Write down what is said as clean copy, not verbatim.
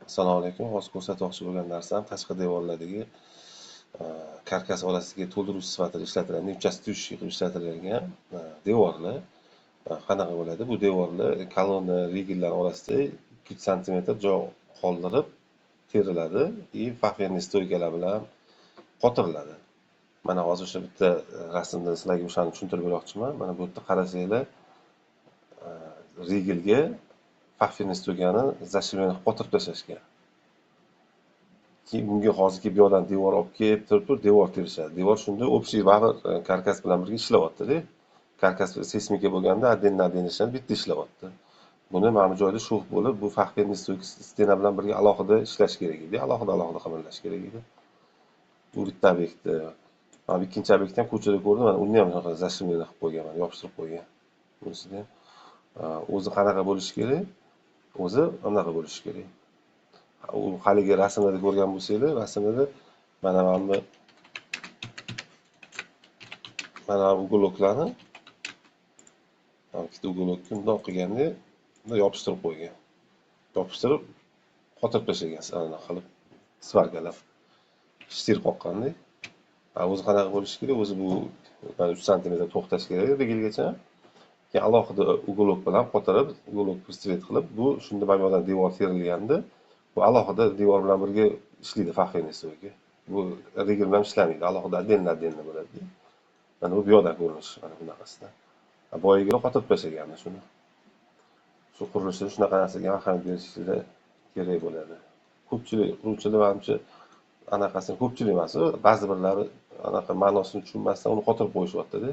Assalomu alaykum. Hozir ko'rsatmoqchi bo'lgan narsam tashqi devorlardagi karkas orasiga to'ldiruvchi sifatida ishlatiladi, nimcha qilib ishlatiladigan devorlar. Qanaqa bo'ladi? Bu devorlar kolonna rigellar orasida 2 santimetr joy qoldirib teriladi и faferniy stoykalar bilan qotiriladi. Mana hozir o'sha bitta rasmda sizlarga o'shani tushuntirib bermoqchiman. Mana bu yerda qarasanglar, rigelga faferniy stoykani zashivlani qilib qotirib tashlashgan. Keyin bunga hozirgi bu yoqdan devor olib kelib turib devor terishadi. Devor shunda общий baribir karkas bilan birga ishlayapti-da. Karkas seysmika bo'lganda отдельно отдельно ishlanib bitta ishlayapti. Buni mana bu joyda sho'x bo'lib, bu faferniy stoyka стена bilan birga alohida ishlash kerak edi, alohida alohida qimirlash kerak edi. Bu bitta obyektni. Mana bu ikkinchi obyektni ham ko'chada ko'rdim, mana uni ham shunaqa zashivlani qilib qo'ygan, mana yopishtirib qo'ygan. Bunisida ham o'zi qanaqa bo'lishi kerak? O'zi anaqa bo'lishi kerak. U haligi rasmlarda ko'rgan bo'lsanglar, rasmlarda mana bu uголокlarni, mana ikkita uголокni bundoq qilganda bundoq yopishtirib qo'ygan. Yopishtirib qotirib tashlagan, anaqa qilib svarkalab shtir qoqqandek. O'zi qanaqa bo'lishi kerak? O'zi bu mana 3 santimetr to'xtash kerak regelgacha. Keyin alohida uголок bilan qotirib, uголок pistolet qilib, bu shunda mana bu yoqdan devor terilganda bu alohida devor bilan birga ishlaydi faxriyni stoyka. Bu regel bilan ishlamaydi, alohida отдельно отдельно bo'ladi. Mana bu yoqdan ko'rinishi, mana bunaqasida. Boyagilar qotirib tashlaganmi shuni. Shu qurilishda shunaqa narsaga ahamiyat berishinglar kerak bo'ladi. Ko'pchilik quruvchilar manimcha anaqasini ko'pchilik emas, ba'zi birlari anaqa ma'nosini tushunmasdan uni qotirib qo'yishyapti-da.